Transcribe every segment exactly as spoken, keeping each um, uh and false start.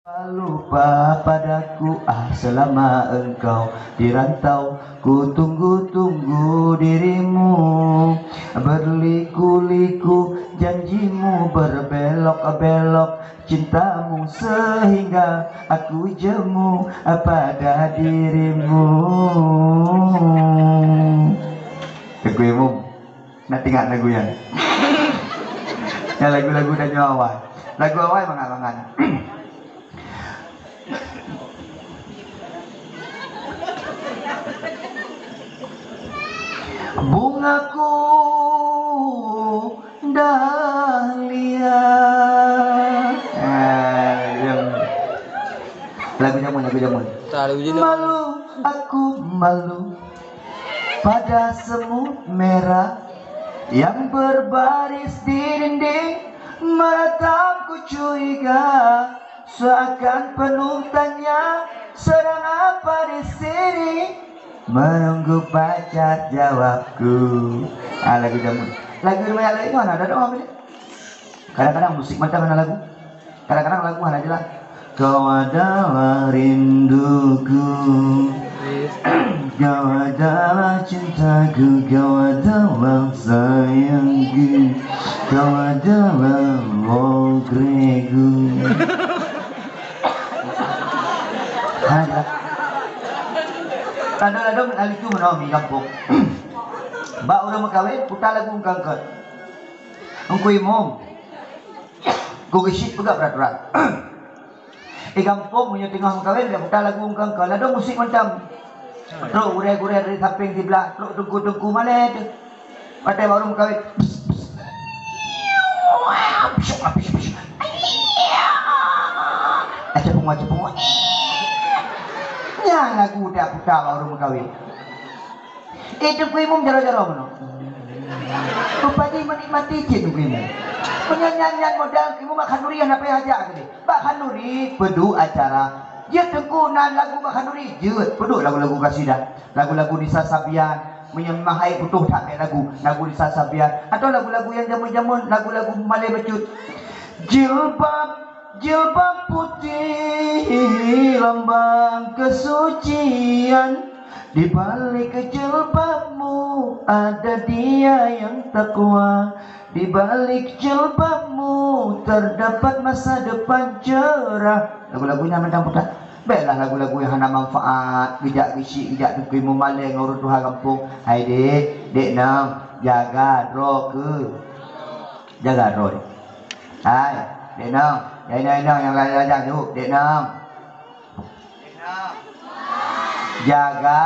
Lupa padaku, ah, selama engkau di rantau, ku tunggu-tunggu dirimu. Berliku-liku janjimu, berbelok-belok cintamu, sehingga aku jemu pada dirimu. Teungku Imum, nak teuingat lagu nyan? Nyan lagu-lagu tanyoe awai. Lagu awai mangat-mangat. Bungaku dahlia. Ah, lagu jameun. Lagu jameun, lagu jameun. Tak, lagu jameun. Malu, aku malu pada semut merah yang berbaris di dinding. Meratap ku curiga, seakan penuh tanya, sedang apa di sini? Menunggu pacar jawabku. Ah, lagu jameun. Lagu rumayak laén nyoe hana ada doa. Kadang-kadang musik mantap hana lagu. Kadang-kadang lagu hana jelas. Kau adalah rinduku. Kau adalah cintaku, kau adalah sayangku, kau adalah logreku. Hai, ladom-ladom ahli tu meunoe di gampông. Bak ureueng meukawen, puta lagu eungkôt-eungkôt. Teungku Imum, ku geusyik peugah peraturan. Di gampông meunyoe teungoh meukawen, bèk puta lagu eungkôt-eungkôt, ladom musik mantong. Trok gurèe-gurèe dari sampéng siblah, trok teungku-teungku malèe teuh. Watèe bak ureueng meukawen. Aca pungo, aca pungo. Nyan lagu dak puta bak ureueng meukawen. Eh, Teungku Imum jaroe-jaroe meunoe. Rupajih meunikmati cit Teungku Imum. Meunyoe nyan-nyan modal Teungku Imum bak khanduri hana payah jak keudeh. Bak khanduri peuduek acara. Jeuet Teungku nan lagu bak khanduri, jeuet peuduek lagu-lagu kasidah, lagu-lagu Nisa Sabian. Meunyoe memang hai putôh that bèk lagu, lagu Nisa Sabian atau lagu-lagu nyang jameun-jameun, lagu-lagu malèe bacut. Jilbab Jilbab putih lambang kesucian, di balik jilbabmu ada Dia yang takwa, di balik jilbabmu terdapat masa depan cerah. Lagu-lagu nyan mantong puta. Bèklah lagu-lagu nyang hana manfaat, geujak geusyik, geujak teungku imum malèe ngon ureueng tuha gampông. Hai dek, dek nam, jaga droe keu, jaga droe. Hai, dek nam, nyang inong-inong nyang lajang-lajang nyoe, dek nam. Jaga,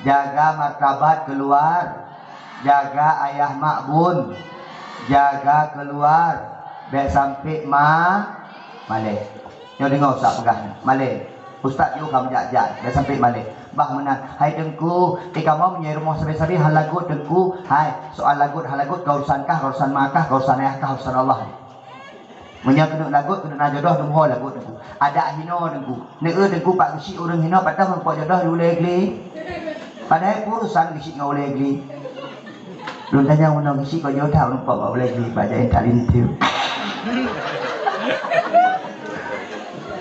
jaga martabat keuluar, jaga ayah mak bun, jaga keuluar, bèk sampé ma-, malèe. Nyoe deungoe ustaz peugah nyoe, malèe. Ustaz yue ka meujak-jak, bèk sampé malèe. Bah meunan, hai teungku, di kamoe meunyoe rumoh sabe-sabe hana lagot teungku, hai, soal lagot hana lagot, ka urusan kah, ka urusan ma kah, ka urusan ayah kah, urusan Allah. Meunyoe keuneuk lagot, keuneuk na jodoh, deungoe lagot teungku. Adak hinoe teungku. Neu-eu teungku bak geusyik ureueng hinoe, padahai meupok jodoh di ulèe glé. Padahai peue urusan geusyik ngon ulèe glé. Lôn tanyong meunoe, geusyik kok jodoh meupok bak ulèe glé, bak jai talinteue.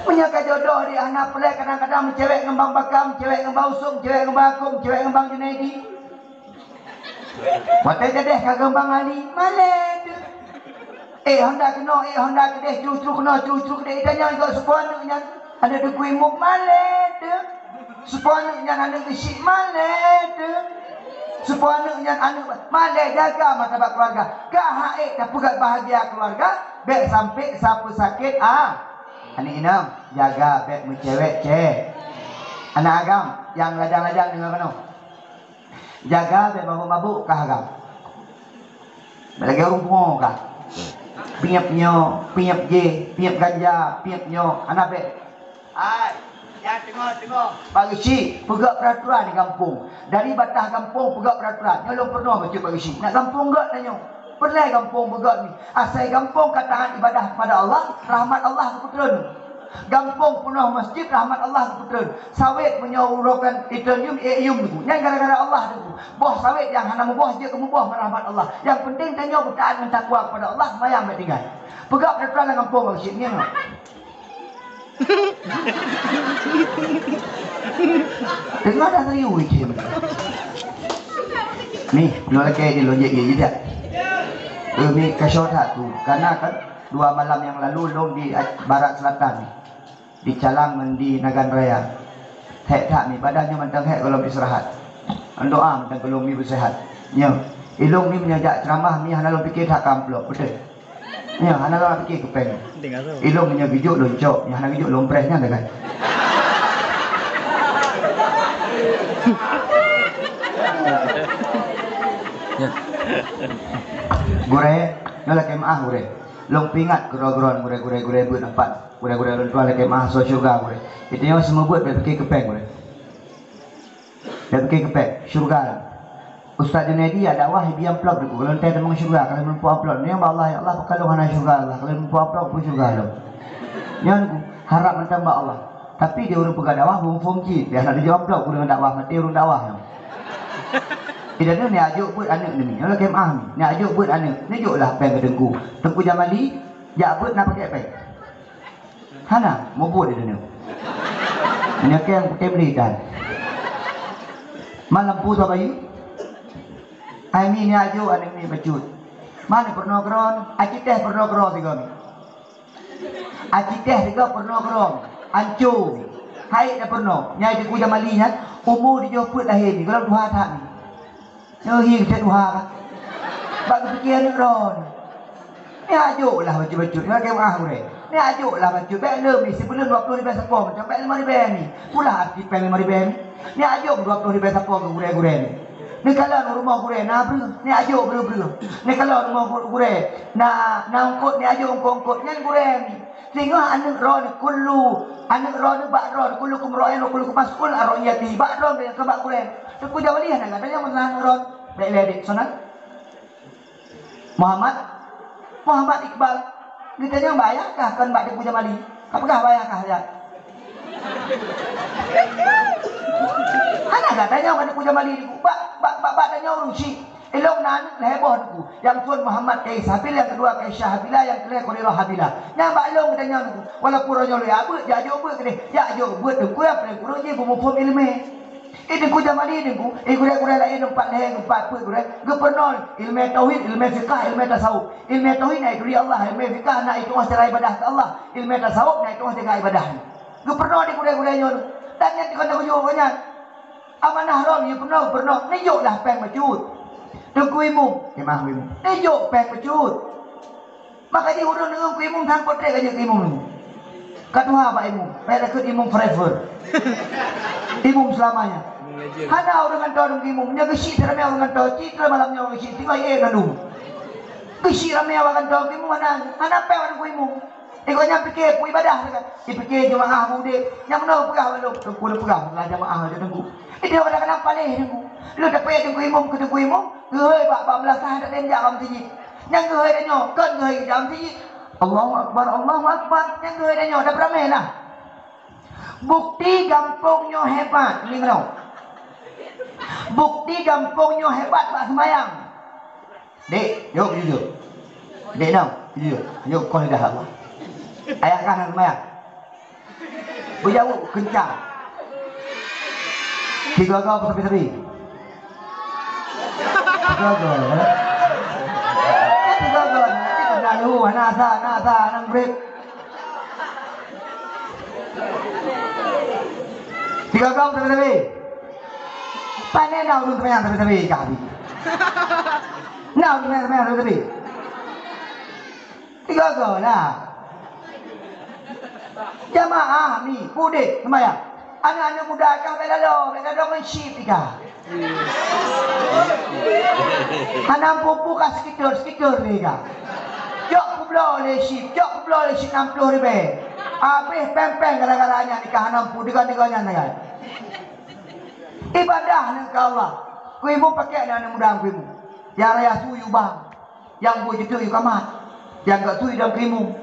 Meunyoe ka jodoh di hana peureulee, kadang-kadang meucewek ngon bang bakam, meucewek ngon bang usôm, meucewek ngon bang akôm, meucewek ngon bang Junaidi. Watèe jadeh ka keumbang Ali, malèe teuh. Eh, honda keunoe, eh, honda keudeh, cru-cru keunoe, cru-cru keudeh. Itanyong igoe seupo aneuk nyan, aneuk teungku imum, malèe teuh. Seupo aneuk nyan aneuk geusyik, malèe teuh. Seupo aneuk nyan aneuk ba-, malèe, jaga martabat keuluwarga. Ka han ék tapeugöt bahagia keuluwarga, bèk sampé sapeue sakét, ah. Aneuk inong, jaga bèk meucewek, cè. Aneuk agam, nyang lajang-lajang deungoe keunoe. Jaga bèk mabök-mabök kah agam. Bèk lagèe ureueng pungo kah. Piep nyoe, piep jéh, piep ganja, piep nyoe, hana bèk. Hai, nyang teungoh-teungoh. Pak Geuchik, peugöt peuraturan di gampông. Dari bataih gampông peugöt peuraturan. Nyoe lôn peurunoe bacut Pak Geuchik. Nak gampông göt tanyoe. Peureulèe gampông beugöt nyoe. Asai gampông ka taat ibadah kepada Allah, rahmat Allah geupeutrön. Gampông peunoh masjid, rahmat Allah geupeutrön. Sawét meunyoe uroe kan itrön yum, ék yum teungku. Nyan gara-gara Allah teungku. Boh sawét nyang hana meuboh jeuet keu meuboh ngon rahmat Allah. Nyang penting tanyoe beutaat ngon takwa kepada Allah, seumayang bèk tinggai. Peugah peuratoran lam gampông masjid nyan. Teungoh dah serius item. Nih, lôn lakèe di lôn jép jép jép. Eh, mi ka shoe that tu. Karena kan dua malam yang lalu lôn di Barat Selatan ni. Di Calang ngon di Nagan Raya. Hék that mi, badan nyoe mantong hék gohlom istirahat. Doa mantong gohlom mi beuseuhat. Nyoe, ilôn ni meunyoe jak ceramah mi hana lôn pike that ka amplop, beutôi. Nyoe hana lôn pike keu péng. Ilôn meunyoe geujok lôn cok, nyoe hana geujok lôn preh nyan kan. Gurèe, nyoe lakèe meu'ah gurèe. Lôn peuingat keudroe-droe gurèe-gurèe, gurèe beuet nampak. Gurèe-gurèe lôn tuan lakèe meu'ah asoe syeuruga gurèe. Di tanyoe seumeubeuet bèk pike keu péng gurèe. Bèk pike keu péng, syeuruga lôn. Ustaz Junaidi jak dakwah, ibi amplop di ku. Lôn tanyong syeuruga, ka lheueh meurumpok amplop. Nyoe bak Allah, ya Allah, pakon lôn hana syeuruga Allah, ka lheueh meurumpok amplop peue syeuruga lôn. Nyoe di ku, harab mantong bak Allah. Tapi di ureueng peugah dakwah, phon-phon cit. Di hana jijaweueb amplop, ureueng dakwah, maté ureueng dakwah nyoe. Di tanyoe neujok beuet aneuk nyoe, nyoe lakèe meu'ah nyoe. Neujok beuet aneuk, neujok lah péng keu Teungku. Teungku Jamali, jak beuet na pakèk péng. Hana, mubuet di dunia. Nyoe kèe nyang kutem lé dan. Malam pu sabai. Ai mi ni aju aneuk mi bacut. Mana peurunoe keudroe? Aci teh peurunoe keudroe sigoe mi. Aci teh sigoe peurunoe keudroe. Anco mi. Hai dah peurunoe. Nyai Teungku Jamali nyan, umu tujoh peuet lahé mi. Gohlom tuha that mi. Nyoe hi geucok tuha ka. Bak geupike aneuk droe. Ni ajok lah bacut-bacut. Nyoe lakèe meu'ah gurèe. Ni ajok lah bacut. Bèk lom ni sibuleuen dua ploh ribèe sapo macam bèk limong ribèe ni. Pula arti péng limong ribèe ni. Ni ajok dua ploh ribèe sapo keu gurèe-gurèe ni. Ni kalon rumoh gurèe na breuh. Ni ajok breuh-breuh. Ni kalon rumoh gurèe na, na eungkôt, ni ajok eungkôt-eungkôt. Nyan gurèe ni. Singoh aneuk droeneuh kullu, aneuk droeneuh bak droeneuh, kullukum ra'in wa kullukum mas'ul an ra'iyatihi. Bak droeneuh keu bak gurèe. Teungku Jamali hana gata nyang meunan aneuk droeneuh. Bèk lé dek sonan. Muhammad, Muhammad Iqbal. Geutanyoe bak ayah kah kon bak Teungku Jamali? Ka peugah bak ayah kah, ya? Hana gata nyoe bak Teungku Jamali di ku. Bak, bak, bak, bak tanyoe ureueng syik. Ilôn na aneuk lhèe boh Teungku. Nyang phôn Muhammad Kais Habil, nyang keudua Kais Syahbila, nyang keulhèe Kholirah Habila. Nyan bak lôn geutanyoe Teungku. Walaupun uroe nyoe lôn jak beuet, jak jok beuet keudeh. Jak jok beuet Teungku, nyang paleng kureueng jih beumuphom ileumèe. Eh, Teungku Jamali Teungku, eh, gurèe-gurèe laén empat lhèe, empat peuet gurèe. Geupeurunoe ileumèe tauhid, ileumèe fiqah, ileumèe tasawuf. Ileumèe tauhid na ituri Allah, ileumèe fiqah na itu'oh cara ibadah keu Allah, ileumèe tasawuf na itu'oh jaga ibadah. Geupeurunoe di gurèe-gurèe nyoe. Dan nyan dikon teuh kujok nyan. Amanah lom, ya peunoh, peunoh. Neujok lah péng bacut. Teungku Imum, ya mah Imum. Neujok péng bacut. Maka jih ureueng deungon keu Imum sang potrek aja keu Imum. Ka tuha bak Imum. Payah takot Imum forever. Imum selamanya. Hana ureueng ngantoe deungon Imum. Nyoe geusyik siramé ureueng ngantoe. Cit malam nyoe geusyik. Tinggai eh lalu. Geusyik ramé awak ngantoe keu Imum hana. Hana payah deungon Imum. Iko nyan pike, ku ibadah sagai. Ipike jeumaáh udeb. Nyang meunoe peugah lôn, teungku lôn peugah, lah jeumaáh lôn teungku. Ide pada keunan paléh teungku. Lôn tapeuék teungku imum keu teungku imum, geuhôi bak, bak meulasah dak tem jak bak meuseujid. Nyang geuhôi tanyoe, kon geuhôi jak meuseujid. Allahu Akbar, Allahu Akbar. Nyang geuhôi tanyoe, dah peuramé lah. Bukti gampông nyoe hebat, ni meunoe. Bukti gampông nyoe hebat bak seumayang. Dek, jaweueb jujur. Dek, nam, jujur. Jaweueb kon lidah Allah. Ayah kah na seumayang? Beujaweueb keuncang. Tiga go beusabe-sabe. Tiga go, eh? Tiga go, nanti kena lu, hana asa, hana asa, hana murit. Tiga go beusabe-sabe. Pane na ureueng seumayang sabe-sabe ka habéh. Na ureueng seumayang sabe-sabe. Tiga go lah. Jamaah ni, udeb seumayang. Aneuk-aneuk muda ka bèk lalo, bèk lalo ngon chip ka. Hana pupu ka sekitar, sekitar ni ka. Jok peubloe lé chip, jok peubloe lé chip enam puluh ribèe. Habéh péng-péng gara-gara nyan nikah hana pupu, dega-dega nyan nyan. Ibadah nyan keu Allah. Keu imum pakék nyan aneuk muda keu imum. Nyang raya su yue bang. Nyang bui jiteuk yue kamat. Nyang gak su yue dong keu imum.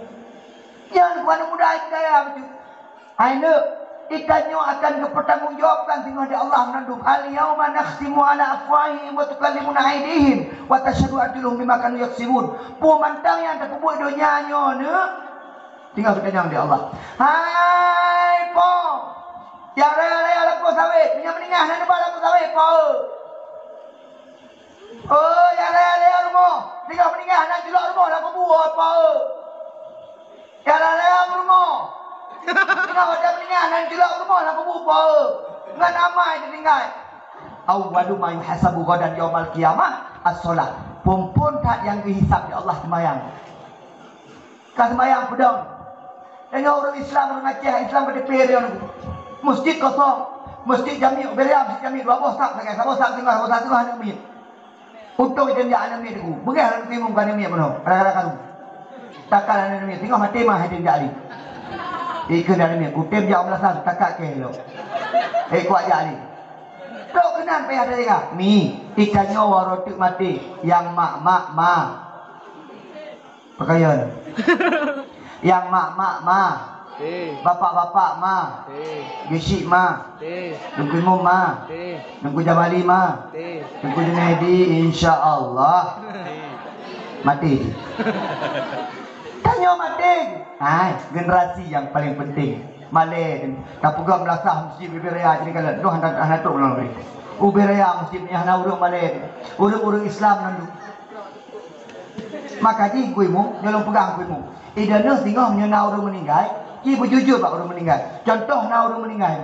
Nyan keu aneuk muda nyang gaya beutôi. Hai neuk, geutanyoe akan geupeutanggung jawabkan singoh di Allah meunandum. Al-yauma nakhtimu ala afwahihim wa tukallimuna aidihim wa tasyhadu arjuluhum bima kanu yaksibun. Peue mantong nyang tapeubuet donya nyoe neuk, tinggai geutanyong di Allah. Ha! Nyang raya-raya lampôh sawét, meunyoe meuninggai hana neuba lampôh sawét, po. Oh, nyang raya-raya rumoh, singoh meuninggai hana culok rumoh lam kubu, po. Nyang raya-raya rumoh, singoh watèe meuninggai hana culok rumoh lam kubu, po. Ngon amai teutinggai. Awwalu ma yuhasabu ghadan yaumal qiyamah as-shalah. Phôn-phôn that nyang geuhisab lé Allah seumayang. Ka seumayang peudong. Deungon ureueng Islam, ureueng Aceh, Islam ka teupie deungon masjid kosong. Masjid Jami, ubé raya masjid Jami, dua boh saf sagai, saboh saf teungoh, saboh saf teungoh aneuk miet. Untông item jak aneuk miet teungku. Beungèh aneuk miet meuka aneuk miet bunoe. Kadang-kadang karu. Takat aneuk miet, teungoh maté mah item jak lé. Ikheun aneuk miet, kutem jak u meulasan, takat kèe lom. Eh, kuat jak lé. Trok keunan payah teuka. Mi, itanyoe waroe teuk maté, nyang mak-mak ma. Pakaian. Nyang mak-mak ma. Eh. Bapak-bapak ma. Eh. Geuchik ma. Eh. Teungku Imum ma. Eh. Teungku Jamali ma. Eh. Teungku Junaidi, insya Allah. Eh. Maté. Tanyoe maté. Hai, generasi nyang paleng penting. Malèe, tapeugah meulasah masjid ubé raya jadi kalon. Noh hana, hana trok lam negeri. Ubé raya masjid nyan hana ureueng malèe. Ureueng-ureueng Islam nan Maka jih Teungku Imum, nyoe lôn peugah Teungku Imum. Ideh neuh singoh meunyoe na ureueng meuninggai, ci beujujur bak ureueng meuninggai. Contoh na ureueng meuninggai.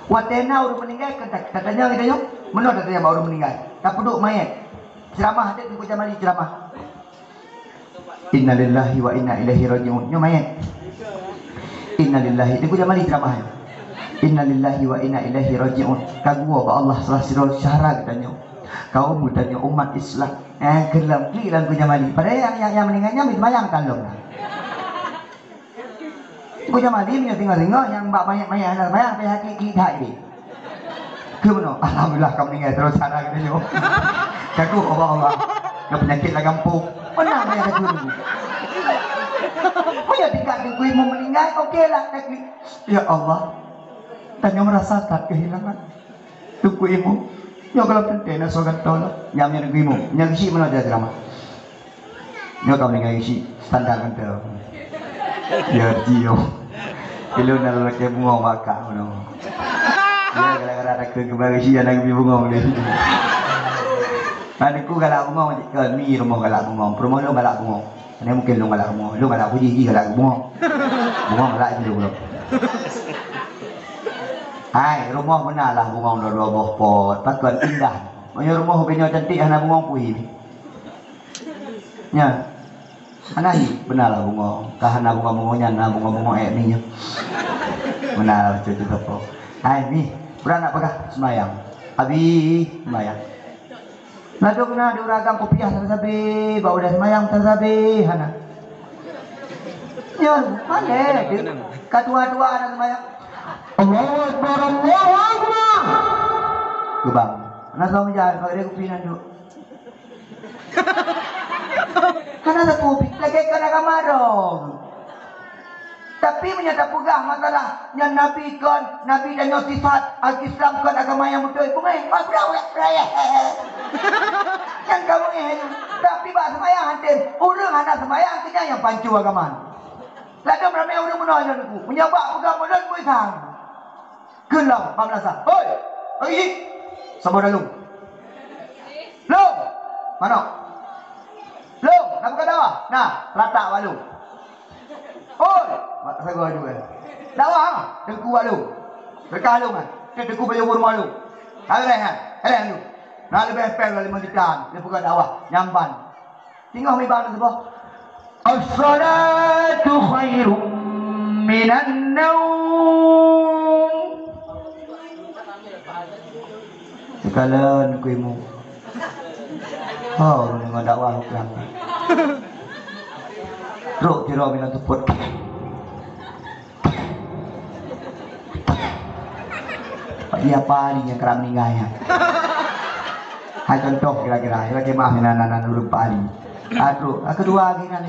Watèe na ureueng meuninggai, kan ta-, tatanyong, tatanyong. Meunoe tatanyong bak ureueng meuninggai. Tapeuduek manyèt. Ceuramah, adak Teungku Jamali ceuramah. Innalillahi wa inna ilaihi raji'un. Nyoe manyèt. Innalillahi. Teungku Jamali ceuramah. Innalillahi wa inna ilaihi raji'un. Ka geuwoe bak Allah salah sidroe syedara geutanyoe. Kaum geutanyoe umat Islam. Eh, keu lom klik lam Teungku Jamali. Padahai nyang, nyang, nyang meuninggai nyan seumayang ka lom. Teungku Jamali meunyoe singoh-singoh nyang bak manyèt-manyèt hana seumayang, payah klik-klik that jih. Keu meunoe, alhamdulillah ka meuninggai terus hana geutanyoe. Ka geuwoe bak Allah. Ngon peunyakét lam gampông. Meunan payah takheun. Meunyoe tingkat Teungku Imum meuninggai, oke lah, taklik. Ya Allah, tanyoe meurasa that keuhilangan. Teungku Imum, nyoe gohlom teuntèe na soe gantoe lom. Nyang nyan Teungku Imum, nyang geuchik meunoe jeuet ceramah. Nyoe ka meuninggai geuchik, standar gantoe. Ya, jiyôh. Ilôn na lakèe bungöng bak kah meunoe. Ya, gara-gara takheun keubeue geuchik, hana geubri bungöng lé. Nah, Teungku galak bungöng, kon mi rumoh galak bungöng, peurumoh lôn galak bungöng. Hana mungken lôn galak bungöng, lôn galak puji, jih galak bungöng. Bungöng galak jih lôn. Hai, rumoh beuna lah bungöng dua-dua boh pot, pakon indah. Meunyoe rumoh ubé nyoe cantik hana bungöng, peue hi. Nyan. Hana hi, beuna lah bungöng. Ka hana bungöng-bungöng nyan, na bungöng-bungöng èk mi nyoe. Beuna lah cucu teupeu. Hai, mi, brat nak peugah seumayang. Abi, seumayang. Ladôm na di ureueng agam kupiah sabe-sabe, bak udeb seumayang sabe-sabe, hana. Nyan, malèe, di, ka dua-dua na seumayang. Allahu Akbar, Allahu Akbar. Geubang. Na seumayang, bak udeb kupi nan duek. Hana sapeue pih, lagèe kon agama droe. Tapi meunyoe tapeugah masalah nyan Nabi kon, Nabi tanyoe sifat, Al-Islam kon agama nyang beutôi, beungèh, oh, beungèh, beungèh. Nyan ka beungèh nyan. Tapi bak seumayang han tem, ureueng hana seumayang, keu nyan nyang pancu agama. Ladôm ramè ureueng meunoe nyoe Teungku. Meunyoe bak peugah mulod, beuisang. Kheun lom, bak meunasah. Hoi! Pagi! Saboh dalông. Lông! Manok. Lông! Na buka dakwah? Na, ratak bak lông. Hoi! Mak sagoe dua. Dakwah, ha? Teungku bak lông. Dekat lông, ha? Teungku bak lông rumah lông. Hai, hai, hai. Hai, hai, lông. Na leubeh pèng limong juta. Dia buka dakwah. Nyamban. Singoh mi bang teuseubah, "As-salatu khairum minan naum." Sikalon Teungku Imum. Oh, deungoe dakwah Islam. Trok sidroe bilang teupot. Pak Ji, apa Ali nyang karap meuninggai nyan? Hai, contoh kira-kira, kira-kira mah nan, nan, nan ureueng Pak Ali. Aduh, ah, keudua lagi nan.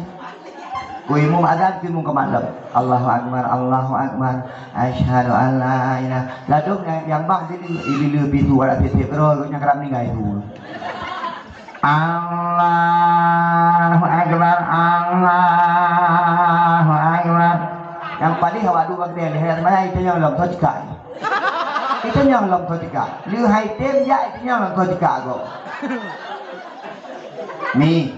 Ku imum azan, ku imum keumalon. Allahu Akbar, Allahu Akbar. Asyhadu an la ilaha. Ladôm nyang, nyang bang sini, ibu-ibu pintu ada tiep-tiep keudroe nyang karap meuninggai tu. Allahu Akbar, Allahu Akbar. Nyang paléh awak dua bagdé, lhèe maya itu Lom soe cekak. Itanyong lom soe cekak. Lheuh hai tem jak itanyong lom soe cekak gob. Ni.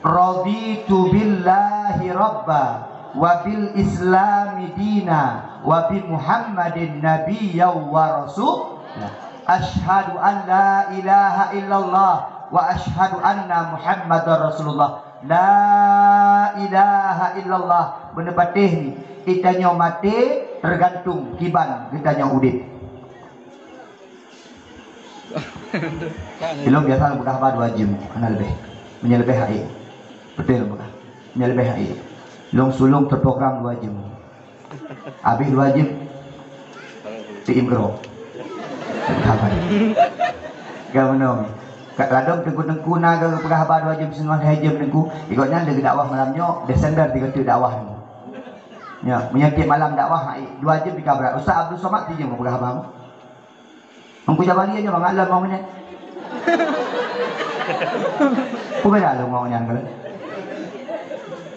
Raditu billahi rabba wa bil islami dina wa bi Muhammadin nabiyya wa rasul. Asyhadu an la ilaha illallah wa asyhadu anna Muhammadar Rasulullah. La ilaha illallah. Beuneupatéh ni, itanyoe maté teugantung kiban geutanyoe udeb. Ilong biasa lôn peugah haba dua jeuem, hana leubeh. Meunyoe leubeh hai. Beutôi lôn peugah. Meunyoe leubeh hai. Lôn sulông teuprogram dua jeuem. Habéh dua jeuem, tiim keudroe. Ka meunoe. Ka ladôm teungku-teungku na geupeugah haba dua jeuem singoh lhèe jeuem teungku. Di gobnyan lé geudakwah malam nyoe, Desember tiga teuk dakwah nyoe. Ya, meunyoe tiep malam dakwah, hai, dua jeuem pih ka brat. Ustaz Abdul Somad tiep jeuem geupeugah haba. Teungku Jabali nyoe mangat lom mau minèt. Peue beda lom mau nyan keuh?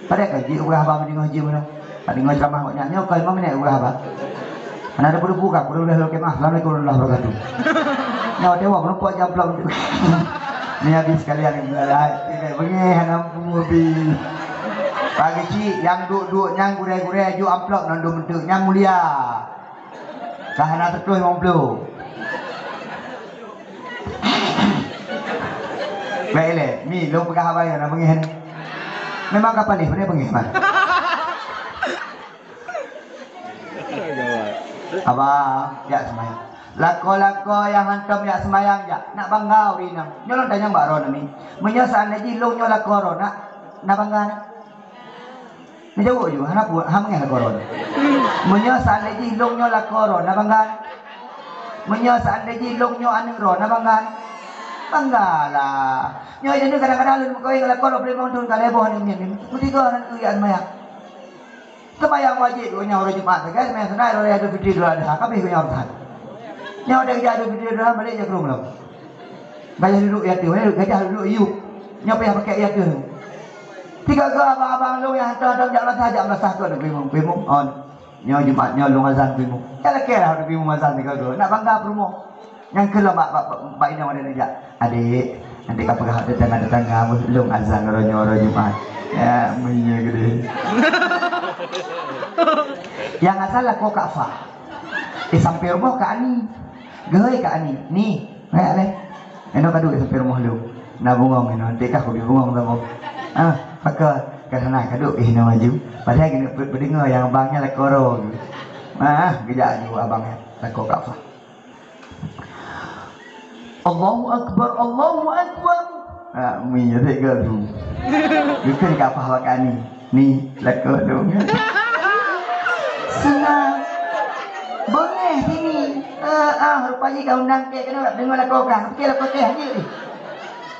Padahai ka jeuet ulah haba meunyoe jeuet meunoe. Ka deungoe ceramah awak nyan nyoe ka lima minèt ulah haba. Hana ada buru buka, buru lheuh lom kemah. Assalamualaikum warahmatullahi wabarakatuh. Nyoe dewa meureumpok jam plong. Ni habis sekalian yang belalai. Tidak bengeh hana mampu habis. Pagi cik yang duk-duk nyang gurèe-gurèe ju amplop nan dum bentuk nyang mulia. Ka hana teukloi limong ploh. Baik lé, mi lôn peugah haba nyoe na beungéh ni. Memang ka paléh, beungéh, beungéh mah. Abang, jak seumayang. Lakoe-lakoe nyang hantom jak seumayang jak. Nak bangga ureueng inong. Nyoe lôn tanyong bak droeneuh mi. Meunyoe seandai jih lôn nyoe lakoe droeneuh, na bangga na? Neujaweueb ju, hana pu-, hana meungéh lakoe droeneuh. Meunyoe seandai jih lôn nyoe lakoe droeneuh, na bangga? Meunyoe seandai jih lôn nyoe aneuk droeneuh, na bangga? Bangga lah. Nyoe jadi kadang-kadang lôn meukawen ngon lakoe droeneuh, peulimong thôn ka lhèe boh aneuk miet, meusigoe aneuk keu jak seumayang. Seumayang wajéb geuh nyoe uroe Jumat, kan? Seumayang sunat, uroe Idul Fitri, Idul Adha, ka abéh geuh nyoe urusan. Nyoe udah jak Idul Fitri, Idul Adha, balik jak keu droeneuh. Gajah duduk di ateueh, eh, gajah duduk di yup. Nyoe payah pakai di ateueh. Tiga-tiga abang-abang lôn nyang hantom-hantom jak meulasah, jak meulasah keu Teungku Imum, Teungku Imum. On. Nyoe Jumat nyoe lôn azan Teungku Imum. Nyan lakée lah Teungku Imum azan tiga-tiga. Nak bangga peurumoh. Nyang keu lôn bak, bak, bak, bak inong ada neujak. Adék, nanti ka peugah bak tetangga-tetangga, lôn azan uroe nyoe uroe Jumat. Ya, meunyoe geude. Nyang azan lakoe Kak Fah. Eh, sampai rumoh Kak Ani. Geuhôi Kak Ani. Ni, Hai aleh. Inoe ka duek sampai rumoh lôn. Na bungong inoe, teuka kubi bungong saboh. Ah, pakon ka hana ka duek inoe maju. Padahai keuneuk peudeungoe nyang abang nyan lakoe droe. Ah, geujak aju abang nyan lakoe Kak Fah. Allahu Akbar, Allahu Akbar. Ah, mi jadi ke tu. Bukan Kak Fah bak kani. Ni, lakoe dong. Senang. Beungéh sini. Ah, ah, rupa jih ka undang kek keunoe deungoe lakoe kah. Pikir lakoe keh aja.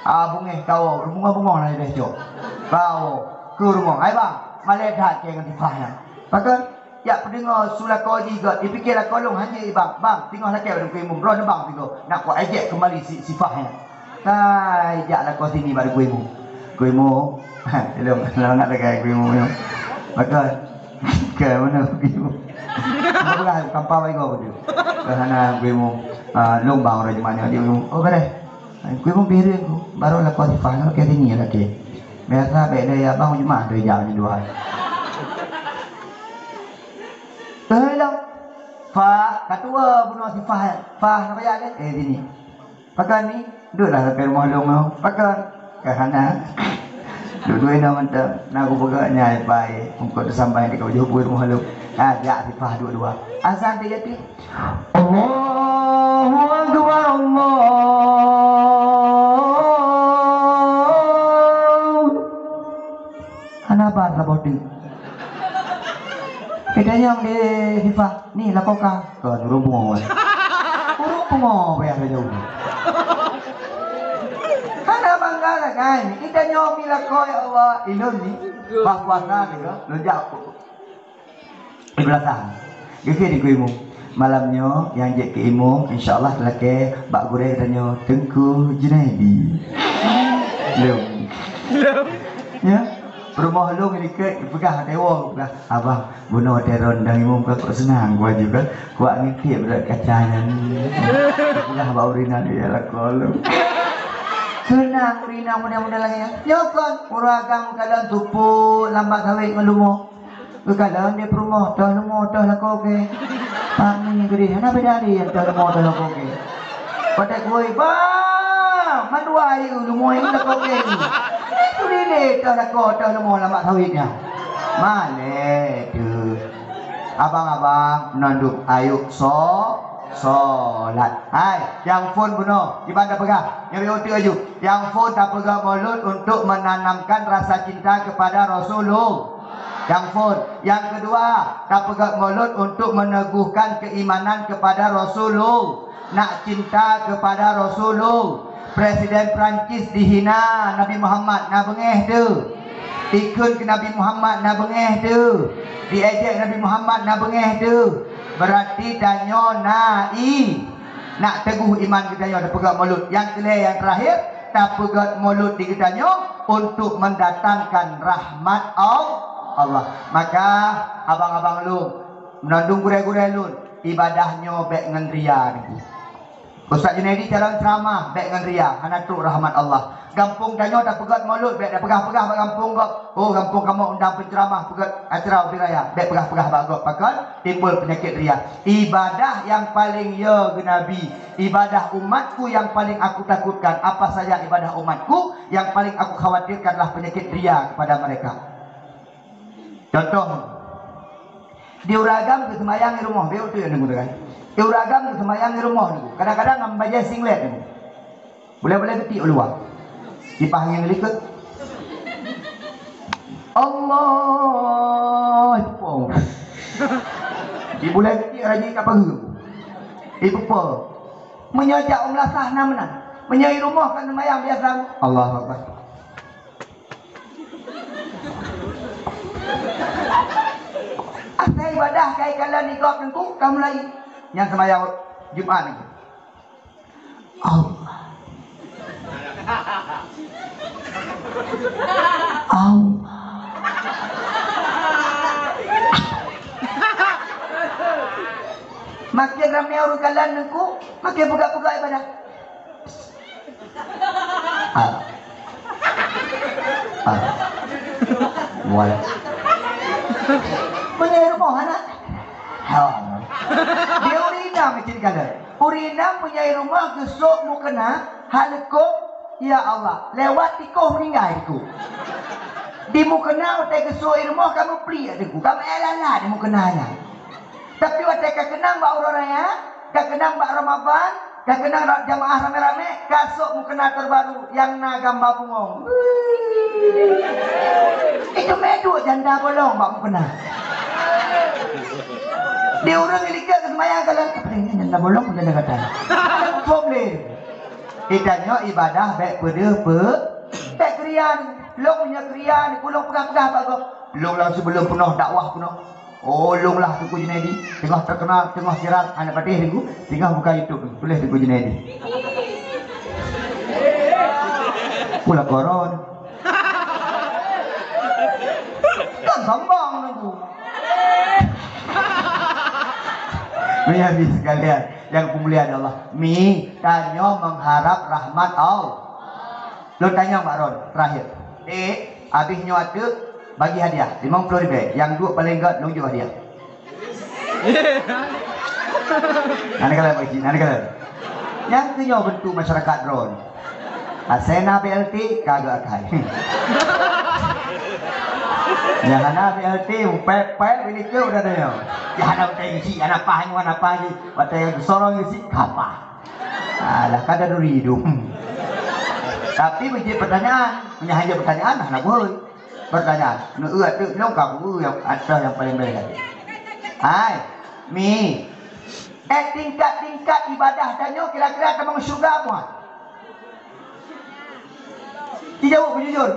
Ah, beungéh kau, bungong-bungong lah deh cok. Kau, ke rumah. Hai bang, malée that kek ngon Tifah nyan. Pakon? Jak peudeungoe su lakoe jih göt, dipike lakoe lôn hanjeuet bang. Bang, singoh lakée bak Teungku Imum, droeneuh bang singoh. Nak kuejek keumbali si, si Fah nyan. Kai jak lakoe sini bak Teungku Imum. Teungku Imum, lôn, lôn nak deungoe Teungku Imum nyoe. Pakon? Kai mana Teungku Imum? Peugah kampa bak igoe beudôh. Keu hana Teungku Imum. Ah, lôn bang uroe Jumat nyoe di Teungku Imum. Oh, beureh. Teungku Imum piring ku. Baru lakoe si Fah nyoe lakée sini lakée. Biasa bèk lé ya bang Jumat tu jak nyoe dua. Hei, lom. Fah, ka tuwoe bunoe si Fah, eh. Fah, hana payah lé? Eh, sini. Pakon ni? Dueklah sampai rumoh lôn nyoe. Pakon? Ka hana. Duek-duek inoe mantong. Na kupeugah nyan, pai. Eungkôt teusambai di kawajoh bui rumoh lôn. Ha, jak si Fah duek-dua. Azan teuh jadi. Allahu Akbar, Allah. Hana ban saboh teuk. Geutanyong di si Fah, "Ni lakoe kah?" Kon, ureueng pungo. Ureueng pungo payah laju. Hana bangga lah kan. Geutanyong di lakoe, ya Allah. Ilôn ni, bah puasa juga, lôn jak di beulakang. Geukheun di Teungku Imum. Malam nyoe nyang jeuet keu imum, insya Allah lakée bak gurée geutanyoe Teungku Junaidi. Lom. Ya. Rumoh lôn ngon ikot, peugah watèe woe, peugah, "Abang, bunoe watèe droeneuh dang imum ka kok seunang, ku aju ka, kuat ngintip bak kaca nyan." Peugah bak ureueng inong, "Ya lakoe lôn." Seunang ureueng inong muda-muda lagèe nyan. Nyoe kon, ureueng agam kalon tupuk lam bak sawét ngon leumo. Geukalon di peurumoh, toh leumo, toh lakoe gèt. Pak ni geudeh, hana beda lé nyang toh leumo, toh lakoe gèt. Watèe kuweh, bah, mandua ayeu leumo nyang lakoe gèt. Itu dilèe toh lakoe, toh leumo lam bak sawét nyan. Malèe teuh. Abang-abang, meunan dum, ayo so-, solat. Hai, nyang phôn bunoe, kiban tapeugah, nyoe bèk uteuk aju. Nyang phôn tapeugah mulod untuk menanamkan rasa cinta kepada Rasulullah. Nyang phôn. Nyang keudua, tapeugah mulod untuk meneguhkan keimanan kepada Rasulullah. Nak cinta kepada Rasulullah. Presiden Prancis dihina Nabi Muhammad, na beungèh teuh. Ikheun keu Nabi Muhammad, na beungèh teuh. Diejek Nabi Muhammad, na beungèh teuh. Berarti tanyoe na i-, nak teguh iman geutanyoe tapeugah mulod. Nyang keulhèe, nyang terakhir, tapeugah mulod di geutanyoe untuk mendatangkan rahmat Al-, Allah. Maka, abang-abang lôn, meunan dum gurèe-gurèe lôn, ibadah nyoe bèk ngon ria nyoe. Ustaz Junaidi calon ceramah, bèk ngon ria, hana trok rahmat Allah. Gampông tanyoe tapeugah mulod, bèk tapeugah-peugah bak gampông gob. Oh, gampông kamoe undang penceramah, peugah acara ubit raya, bèk peugah-peugah bak gob, pakon timbul peunyakét ria. Ibadah nyang paleng yo geunabi, ibadah umatku yang paling aku takutkan. Apa saja ibadah umatku, yang paling aku khawatirkan adalah penyakit ria kepada mereka. Contoh, di ureueng agam geuseumayang di rumoh, bèk uteuk deungon, kan? Di ureueng agam geuseumayang di rumoh, kadang-kadang ngon bajèe singlet. Bulèe-bulèe geutik u luwa. Kipas angèn likot. Allah, ipupo. Di bulèe geutik rajin ka peuheueng. Ipupo. Meunyoe jak u meulasah na meunan. Meunyoe i rumoh ka seumayang biasa. Allahu Akbar. Asai ibadah ka ikalon di gob teungku ka mulai. Nyang seumayang Jumat nyoe. Allah. Allah. Makin ramé ureueng kalon teungku, makin peugah-peugah ibadah. Ah. Ah. Wala. Meunyoe rumoh aneuk. Ha. Di ureueng inong cit kada. Ureueng inong meunyoe rumoh geusok mukena, haleukong, ya Allah, lewat tikoh meuninggai tikoh. Di mukena watèe geusok i rumoh ka meupliek tikoh, ka meu'èk lala di mukena nyan. Tapi watèe ka keunong bak uroe raya, ka keunong bak Ramadan, ka keunong ra-, jamaah ramé-ramé, ka sok mukena terbaru nyang na gamba bungong. Itu meuduek janda bolong bak mukena. Di ureueng likot seumayang kalon, "Apa ni janda bolong, janda gatal?" Problem. Itanyoe ibadah bèk peudeuh pe-, bèk keuria. Lôn meunyoe keuria, ulôn peugah-peugah bak gob. Lôn lam sibeulom peunoh dakwah peunoh. Oh, lôn lah Teungku Junaidi, teungoh teukeunal, teungoh viral, hana patéh Teungku, teungoh buka YouTube, tuléh Teungku Junaidi. Pula koron. Kan sombong Teungku. Meunyoe sekalian, nyang peumulia Allah, mi, tanyoe mengharap rahmat Allah. Lôn tanyong bak droen, terakhir. Dek, abéh nyoe ateueh, bagi hadiah, limong ploh ribèe. Nyang duek paleng gèt, lôn jok hadiah. Hana kalon, Pak Haji, hana kalon. Nyang keu nyoe beuntuk masyarakat droen. Asai na B L T, ka geuakai. Nyang hana B L T, pèp-pèp, ini keu udah ada nyoe. Nyang hana utang isi, hana paih nyoe, hana paih nyoe. Watèe geusorong isi, kapah. Alah, kada duri hidup. Tapi menjadi pertanyaan, meunyoe hana pertanyaan, hana beuhôi. Pertanyaan, neu ateueh nyoe ka beuhôi nyang ateueh nyang paleng bèe. Hai, mi. Eh, tingkat-tingkat ibadah tanyoe kira-kira tamong syeuruga moh? Jijaweueb beujujur.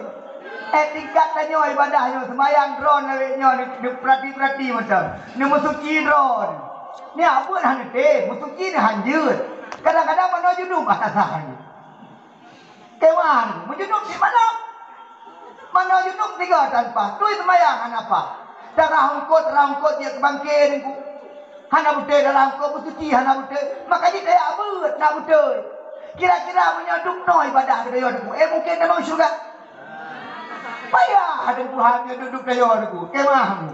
Eh, tingkat tanyoe ibadah nyoe, seumayang droen lawét nyoe, neupeurati-peurati mantong. Neumeusuci droen. Nyan buet hana neutem, meusuci nyan hanjeuet. Kadang-kadang manoe junub, ah, sah-sah hanjeuet. Kewan, meujunub di mana? Manoe Junub tiga tanpa, tui seumayang hana paih. Darah eungkot, darah eungkot jeuet keu bangke Teungku. Hana beutôi darah eungkot, beusuci hana beutôi. Maka jih tajak beuet na beutôi. Kira-kira meunyoe dub noe ibadah geutanyoe Teungku, eh, mungken tamong syeuruga? Payah Teungku, hana dub-dub tanyoe Teungku. Kemah mu.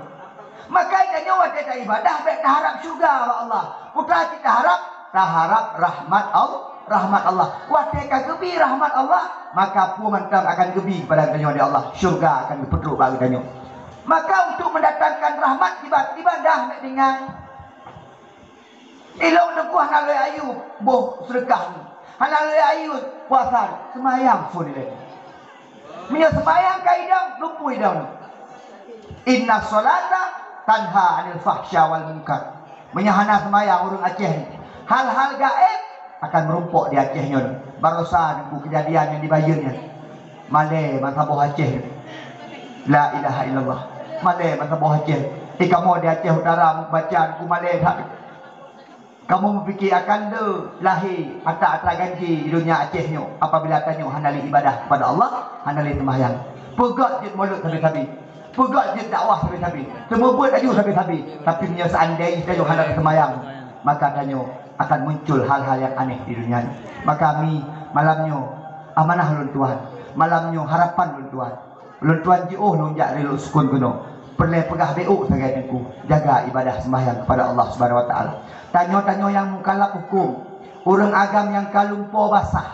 Maka tanyoe watée taibadah bék taharab syeuruga bak Allah. Peue cit taharab? Taharab rahmat Allah, rahmat Allah. Watée ka geubi rahmat Allah, maka peue mantong akan geubi kepada geutanyoe di Allah. Syeuruga akan geupeutrok bak geutanyoe. Maka untuk mendatangkan rahmat iba-, ibadah nak tinggai. Ilong Teungku hana lé ayue boh seudeukah nyoe. Hana lé ayue puasa nyoe. Seumayang phon ilée. Meunyoe seumayang ka idong, lumpu idong. Inna sholata tanha anil fahsya wal munkar. Meunyoe hana seumayang ureuëng Aceh, hal-hal gaéb akan meurumpok di Aceh nyoe. Barosa Teungku keujadian nyang di Bayeuen nyan. Malée masa boh Aceh. La ilaha illallah. Malée masa boh Aceh. Eh, kamoe di Aceh Utara baca Teungku malée that. Kamoe meupike akan le lahé atra-atra ganjé di donya Aceh nyoe apabila tanyoe hana lé ibadah kepada Allah, hana lé seumayang. Peugét jeuet mulod sabe-sabe. Peugét jeuet dakwah sabe-sabe. Seumeubeuet laju sabe-sabe. Tapi meunyoe seandai tanyoe hana seumayang, maka tanyoe akan muncul hal-hal nyang aneh di donya nyoe. Maka mi malam nyoe amanah lôn tuan. Malam nyoe harapan lôn tuan. Lôn tuan jiôh lôn jak rot sukon keunoe. Peureulée peugah bék sagai Teungku, jaga ibadah seumayang kepada Allah Subhanahu Wa Taala. Tanyoe-tanyoe nyang mukallaf huköm, ureuëng agam nyang ka lumpo basah,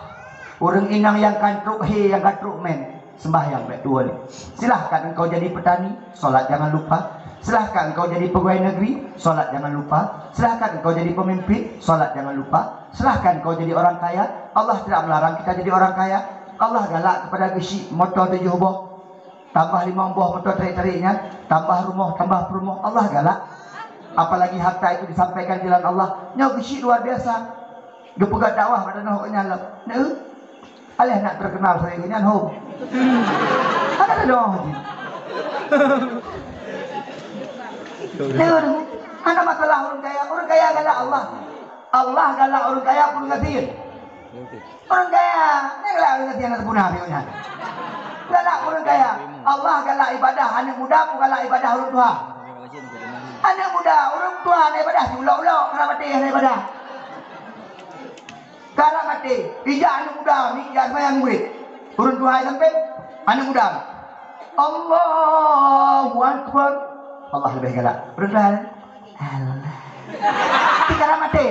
ureuëng inong nyang ka trok hé, nyang ka trok mén, seumayang bék tuwoe lé. Silahkan engkau jadi petani, sholat jangan lupa. Silahkan engkau jadi pegawai negeri, sholat jangan lupa. Silahkan engkau jadi pemimpin, sholat jangan lupa. Silahkan engkau jadi orang kaya, Allah tidak melarang kita jadi orang kaya. Allah galak kepada geusyik moto tujoh boh. Tambah limong boh moto tarék-tarék nyan, tambah rumoh, tambah peurumoh, Allah galak. Apalagi harta itu disampaikan di jalan Allah, nyoe geusyik luar biasa. Geupeugah dakwah bak tanoh nyan lom. Neu, aléh nak terkenal sabe nyan ho. Hana teudoh jih. Neu, hana masalah ureuëng kaya, ureuëng kaya galak Allah. Allah galak ureuëng kaya peue gasien. Ureuëng kaya, nyan galak ureuëng gasien hana teupuna piôh nyan. Galak ureuëng kaya. Allah galak ibadah aneuëk muda, peue galak ibadah ureuëng tuha. Aneuëk muda, ureuëng tuha hana ibadah, siulok-ulok, karab maté hana ibadah. Karab maté, ijak aneuëk muda, mi ijak seumayang murit. Ureuëng tuha sampéng, aneuëk muda. Allahu Akbar. Allah leubeh galak. Ureuëng tuha, Allah. Ti karab maté.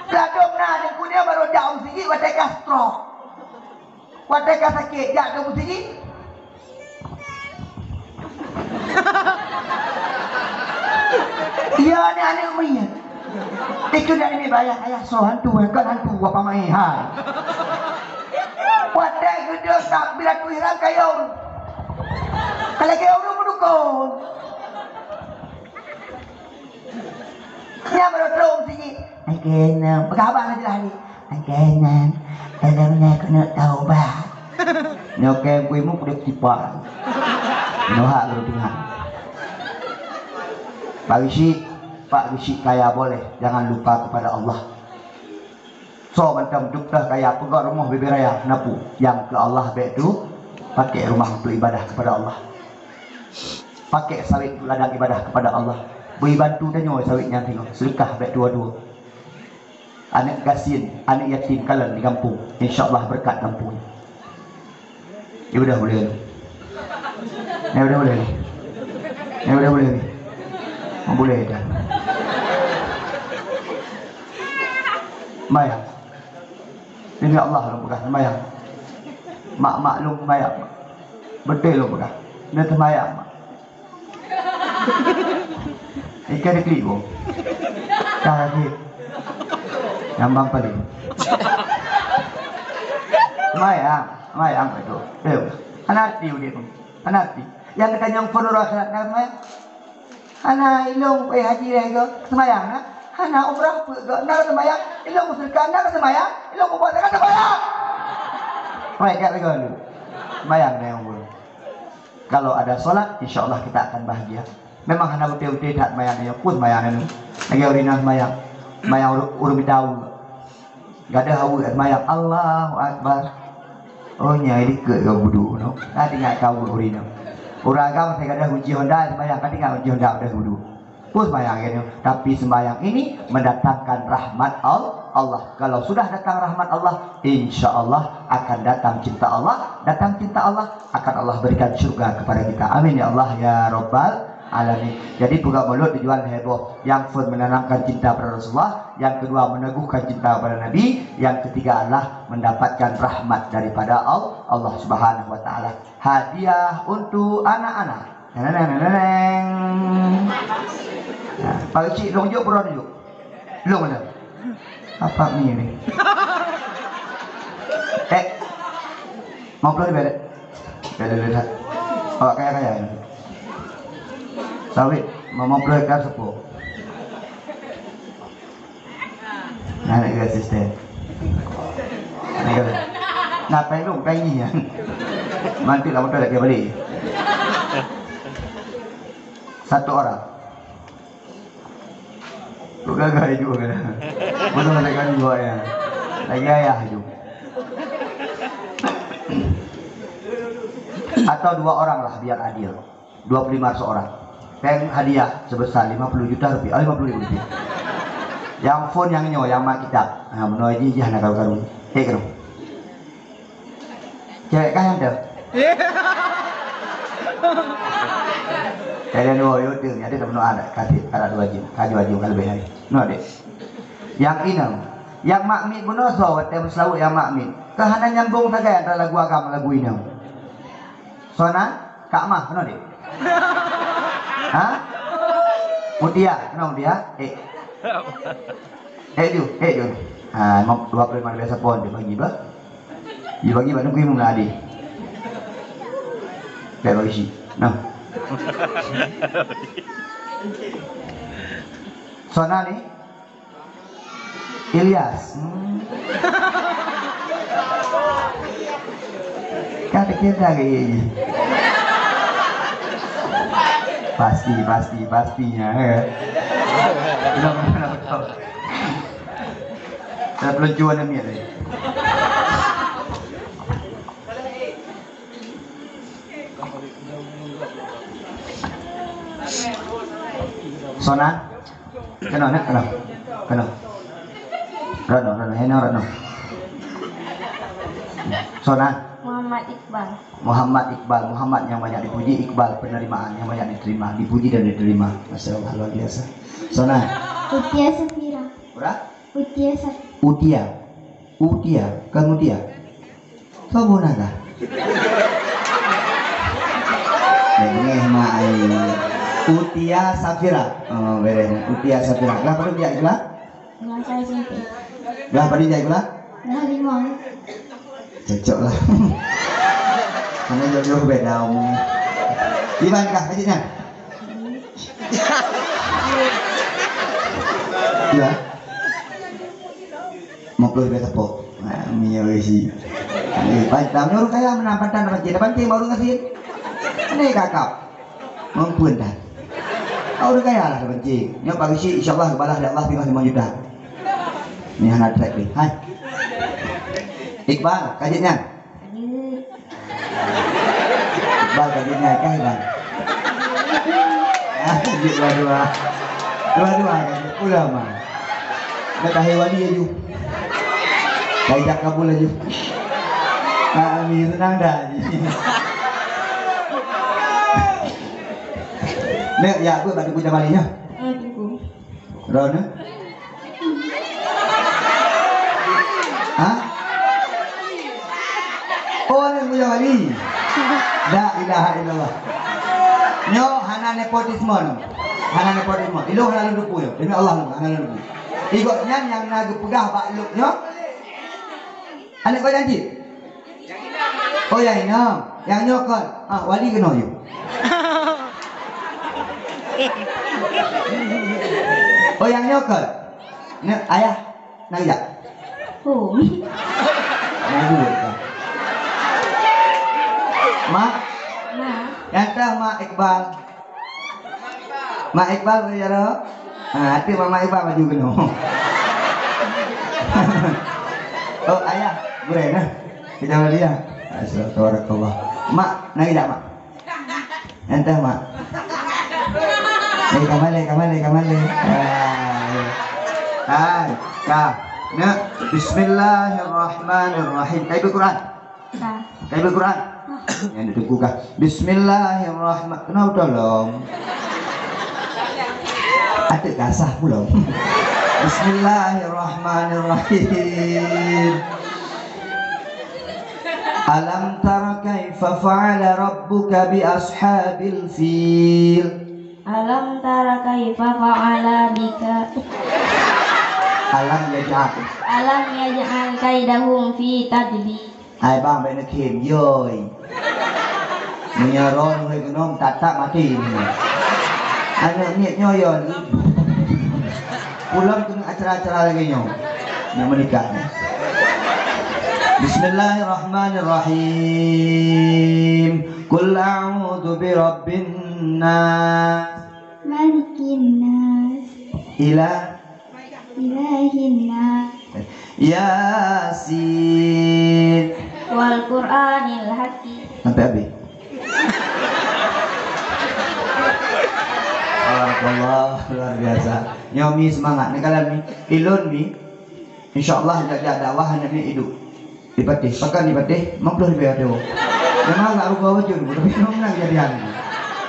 Ladôm na Teungku nyoe barô jak u meuseujid watée ka stroke. Watée ka sakét jak u meuseujid. Iya ni aneuëk miet. Ikeu dak ini bayang ayah soe hantu, kon hantu apa mai ha. Watée geude takbiratul ihram kayong. Kalau kayong ureuëng meudukung. Nyan baru trok sini. Angkena, peugah abang laju lah ni. Angkena, dalam ni kena taubat. Nyoke kui mu kulit tipa. Nohak baru dengar. Pak Geusyik, Pak Geusyik kaya boleh, jangan lupa kepada Allah. Soe mantong dukta kaya peugah rumoh bibiraya napu nyang keu Allah bék tu pakai rumah untuk ibadah kepada Allah. Pakai sawit untuk ladang ibadah kepada Allah. Beri bantu tanyoe sawit nyan tengok sedekah bék dua-dua. Anak gasien, anak yatim kalon di kampung. Insya Allah berkat kampung. Ibadah boleh. Ibadah boleh. Ibadah boleh. Boleh dah. Mayang. Demi Allah lôn peugah seumayang. Mak-mak lôn seumayang. Beutôi lôn peugah. Lôn seumayang, mak. Ikan diklik bu. Kaget. Nyambang paling. Seumayang, seumayang beutôi. Eh, hana arti udép. Hana arti. Nyang geutanyong phon uroe akhirat na seumayang. Hana ilong, eh, haji lé go seumayang na. Hana umrah peuet go na seumayang. Ilong museuka na seumayang. Ilong puasa na seumayang. Mereka lagi dulu. Seumayang na yang umur. Kalau ada solat, insya Allah kita akan bahagia. Memang hana beutôi-beutôi that seumayang nyoe. Pun seumayang nyoe. Lagi ureueng inong seumayang. Seumayang ureueng, ureueng bidau. Gadoh aweuek seumayang. Allahu Akbar. Oh, nyan dikeue ka wudu, no. Ka ingat ka wudu inoe. Ureueng agam masa gadoh kunci Honda, sembahyang ka ingat kunci Honda, gadoh wudu. Pun sembahyang, ya, no. Tapi sembahyang ini mendatangkan rahmat Al-, Allah. Kalau sudah datang rahmat Allah, insya Allah akan datang cinta Allah. Datang cinta Allah, akan Allah berikan syurga kepada kita. Amin ya Allah, ya Rabbal Alamin. Jadi, peugah mulod tujuan heboh. Yang phôn menanamkan cinta pada Rasulullah, yang kedua meneguhkan cinta pada Nabi, yang ketiga adalah mendapatkan rahmat daripada Al-, Allah Subhanahu wa Taala. Hadiah untuk anak-anak. Neneng, neneng, neneng. Nah, Pak Cik, lông jok, buruan jok. Lông mana? Apa ni ni? Eh, mau puluh ribu, dek? Dek, dek, dek, dek. Awak kaya-kaya ni. Sawit, mau, mau puluh hektar sepuluh. Nah, nak kira asisten. Nak kira. Nah, peng dong, peng ni ya. Mantik lah, motor lagi balik. Satu orang. Tu gagai juga kan. Betul lagi kan dua ya. Lagi ayah itu. Atau dua orang lah biar adil. Dua puluh lima seorang. Peng hadiah sebesar lima puluh juta rupiah, oh, lima puluh ribu rupiah. Yang phôn yang nyoe, yang mak kitab. Ha, meunoe jih, jih hana karu-karu. Eh, kena. Cewek kah yang tu? Kalian dua, yuk, tu. Ada tak meunoe ada? Kasih, ada dua jam. Kaju aju, kalau lebih hari. No, dek. Yang inong. Yang mak mit bunoe soe, watèe meuseulaweuet yang mak mit. Keu hana nyambong sagai antara lagu agam, lagu inong. Sona, Kak Mah, keunoe deh. Ha? Mutia, keunoe Mutia. Eh. Eh, ju, eh, ju. Ha, lima, dua puluh lima biasa pon dia bagi bah. Dia bagi bak nunggu imum lah adil. Kayak bagi si. Nah. Sona ni. Ilyas. Hmm. Kan kita lagi. Pasti, pasti, pastinya, ya. Benar, benar, betul. Saya belum jual ni, ya. Sona? Keunoe, nak keunoe. Keunoe. Rano, rano, heno, rano. Sona? Muhammad Iqbal. Muhammad Iqbal. Muhammad yang banyak dipuji, Iqbal penerimaan yang banyak diterima, dipuji dan diterima. Masya Allah, luar biasa. Sona? Utia Safira. Berapa? Utia Saf- Utia. Utia. Kan Utia. Soe bunoe kah? Beungéh mak ai. Utia Safira. Oh, beres. Utia Safira. Berapa rupiah itulah? Dengan saya sendiri. Berapa dia itulah? Dah lima. Cocok lah. Karena jauh-jauh beda umur. Iban kah kajiknya? Ya. Lima puluh ribu tepuk. Ha, mi ya si. Eh, pantam nyoe kaya menang pantam dapat cek, dapat cek baru ngasih. Ini kakap. Mampun dah. Kau udah kaya lah dapat cek. Nyoe pagi si insyaallah kebalah dari Allah tiga lima juta. Ini hana track ni. Hai. Iqbal, kajian nyan. Iqbal ka jeuet ngai kah, Iqbal? Ah, jeuet dua-dua. Dua-dua ka jeuet. Ulama. Dah tahi wali laju. Tahi jak kabul laju. Ah, Ami, senang dah. Nek, ya, apa bak Teungku Jamali nyoe? Ah, Teungku. Droeneuh? Hah? Oh, aneuk Buya Wali. La ilaha illallah. Nyoe hana nepotisme nyoe. Hana nepotisme. Ilôn hana lôn teupeu nyoe. Demi Allah, hana lôn teupeu. Igob nyan nyang na geupeugah bak lôn nyoe. Aneuk Buya Wali. Oh, nyang inong. Nyang nyoe kon. Ah, wali keunoe yue. Oh, nyang nyoe kon. Nyoe, ayah. Nang jak. Oh. Nang buet kah? Mak? Mak. Nyang teuh Mak Iqbal. Mak Iqbal boleh jalan? Ha, hati Mak, Mak Iqbal maju keunoe. Oh, ayah, boleh nah. Kita boleh dia. Tabarakallah. Mak, nangis tak, Mak? Entah, Mak. Eh, kamale, kamale, kamale. Ah, ya. Hai, ka. Nak, bismillahirrahmanirrahim. Ka ibu Quran? Ka. Ka ibu Quran? Yang ditunggu kah? Bismillahirrahman-, kenapa tolong? Ada gasah pula. Bismillahirrahmanirrahim. Alam tara kaifa fa'ala rabbuka bi ashabil fil. Alam tara kaifa fa'ala bika. Alam yaj'al. Alam yaj'al kaidahum fi tadlil. Hai bang, bèk neukhém, yoi. Meunyoe roh neuh keunoe, tak-tak maté ni. Aneuk miet nyoe, yoi. Ulôn keuneuk acara-acara lagèe nyoe. Nak meunikah ni. Bismillahirrahmanirrahim. Qul a'udzu birabbin nas. Malikin nas. Ila. Ilahin nas. Yasin. Wal Qur'anil hakim. Sampai habis. Barakallah, luar biasa. Nyoe mi semangat. Ni kalau mi, ilôn mi, insya Allah jak-jak dakwah aneuk mi idup. Di Patéh, pakan di Patéh, lima puluh ribu ada. Memang agak rugoe bacut, tapi memang menang kejadian.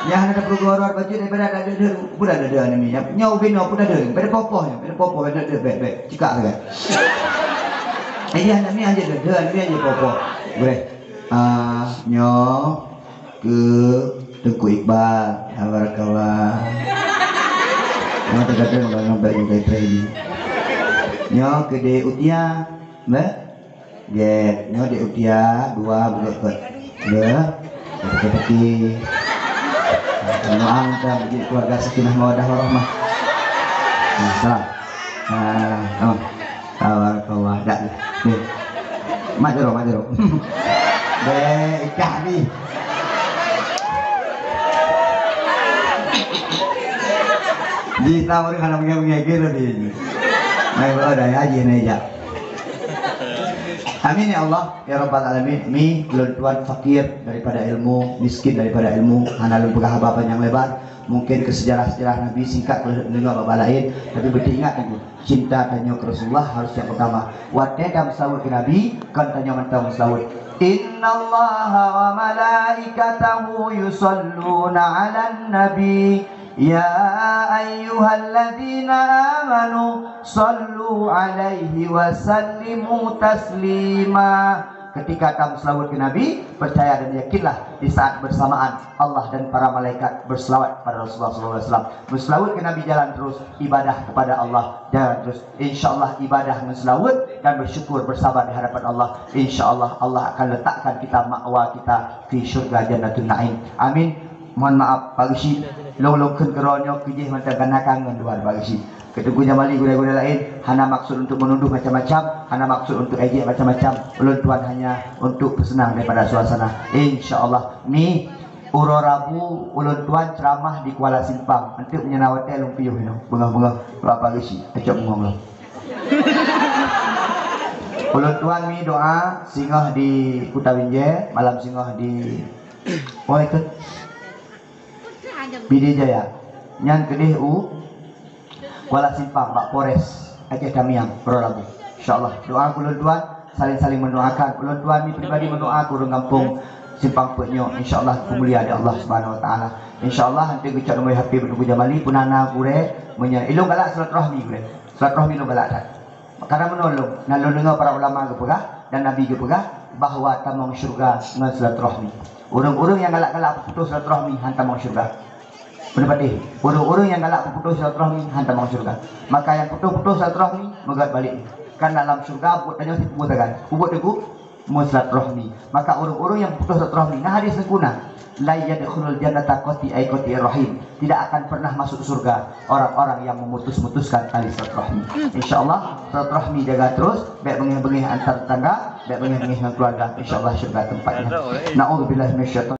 Nyang hana tapeurugoe rot bacut daripada ada deuh, pun ada deuh aneuk mi. Nyoe ubé nyoe pun ada, pada popoh nyoe, pada popoh, pada deuh, bèk, bèk. Cikak sagai. Jadi aneuk mi aja deuh, aneuk mi aja popoh. Boleh. Ah, nyoe keu Teungku Iqbal. Tabarakallah. Nyoe teuka-teuka ngon baju kai training. Nyoe keu Dek Utia, bèk? Gèt, nyoe Dek Utia, dua beugèt-gèt. Dua. Putih-putih. Doa minta bagi keluarga sakinah mawaddah warahmah. Nah, salam. Nah, oh. Tabarakallah, dak. Ni. Mak jero, mak jero. Dek, ikah ni. Jih tahu orang hana mengai-mengai kira dia ni. Mai, bro, dah ya, jih naik jak. Amin ya Allah, ya Rabbal Alamin. Mi, lôn tuan fakir daripada ilmu, miskin daripada ilmu, hana lôn peugah haba panjang lebar. Mungkin keu sejarah-sejarah Nabi singkat lôn deungoe bak laén, tapi beuti ingat teungku, cinta tanyoe keu Rasulullah harus nyang utama. Watèe tameusaweuet keu Nabi, kon tanyoe mantong meuseulaweuet. Innallaha wa malaikatahu yusalluna 'alan nabi. Ya ayyuhalladzina amanu sallu 'alaihi wa sallimu taslima. Ketika tameusaweuet keu Nabi, percaya dan yakinlah di saat bersamaan Allah dan para malaikat berselawat pada Rasulullah sallallahu alaihi wasallam. Meuseulaweuet keu Nabi jalan terus, ibadah kepada Allah jalan terus. Insya Allah ibadah meuseulaweuet dan bersyukur bersabar di hadapan Allah. Insya Allah Allah akan letakkan kita, makwa kita, di syurga Jannatun Naim. Amin. Mohon maaf Pak Geuchik, lôn-lôn kheun keudroe nyoe keujih mantong kana kangen luar Pak Geuchik. Keu Teungku Jamali gurèe-gurèe laén, hana maksud untuk menuduh macam-macam, hana maksud untuk ejek macam-macam. Ulôn tuan hanya untuk peuseunang daripada suasana. Insya Allah, mi uroe Rabu ulôn tuan ceramah di Kuala Simpang. Enteuk meunyoe na watèe lôn piôh inoe, beungoh-beungoh Bapak Geuchik, acok bungong lom. Ulôn tuan mi doa singoh di Kuta Binjai, malam singoh di, oh, itu. Pidie Jaya. Nyan keudeh u Kuala Simpang bak Polres Aceh Tamiang, uroe Rabu. Insya Allah, doa keu ulôn tuan, saling-saling mendoakan. Ulôn tuan ni pribadi mendoa keu ureueng gampông Simpang Peuet nyoe. Insya Allah, peumulia di Allah Subhanahu Wa Taala. Insya Allah, nanti geucok nomor H P Teungku Jamali, pun hana gurèe, meunyoe ilôn galak silaturahmi gurèe. Silaturahmi lôn galak that. Karena meunoe lôn, na lôn deungoe para ulama geupeugah dan Nabi geupeugah bahwa tamong syeuruga ngon silaturahmi. Ureueng-ureueng nyang galak-galak peuputoh silaturahmi han tamong syeuruga. Beuna patéh, ureueng-ureueng nyang galak peuputoh silaturahmi han tamong syeuruga. Maka nyang putoh-putoh silaturahmi meugot balek. Karena lam syeuruga buet tanyoe sipeue sagai. Buet teungku meusilaturahmi. Maka ureueng-ureueng nyang putoh silaturahmi, na hadis teungku na, "La yadkhulul jannata qati', ai qati'ir rahim." Tidak akan pernah masuk surga orang-orang yang memutus-mutuskan tali silaturahmi. Insya Allah, silaturahmi jaga terus, bèk beungèh-beungèh antar tetangga, bèk beungèh-beungèh ngon keluarga. Insya Allah, syurga tempatnya. Naudzubillah minasyaitan.